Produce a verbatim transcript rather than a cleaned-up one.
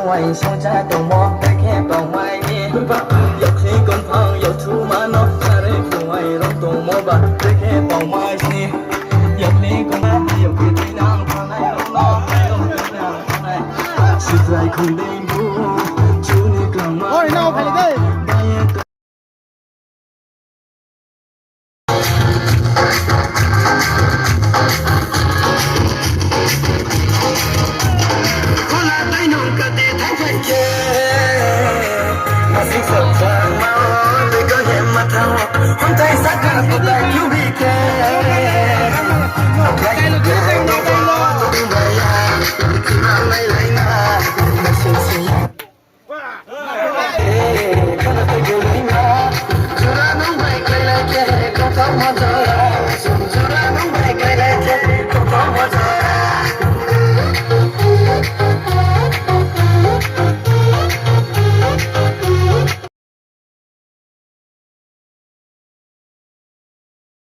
Uaingsouhcha tongmo, brekhe tongmai ni. Yakni kongphang yakthu mano, are khuai rao tongmo ba, brekhe tongmai ni. Yakni kongphang yakthu nang thanai rao no, nang thanai. Sitrai khundei bu, chuni klangma. Oi, nao phai de. Baye Khola tainong kate thangphai khe,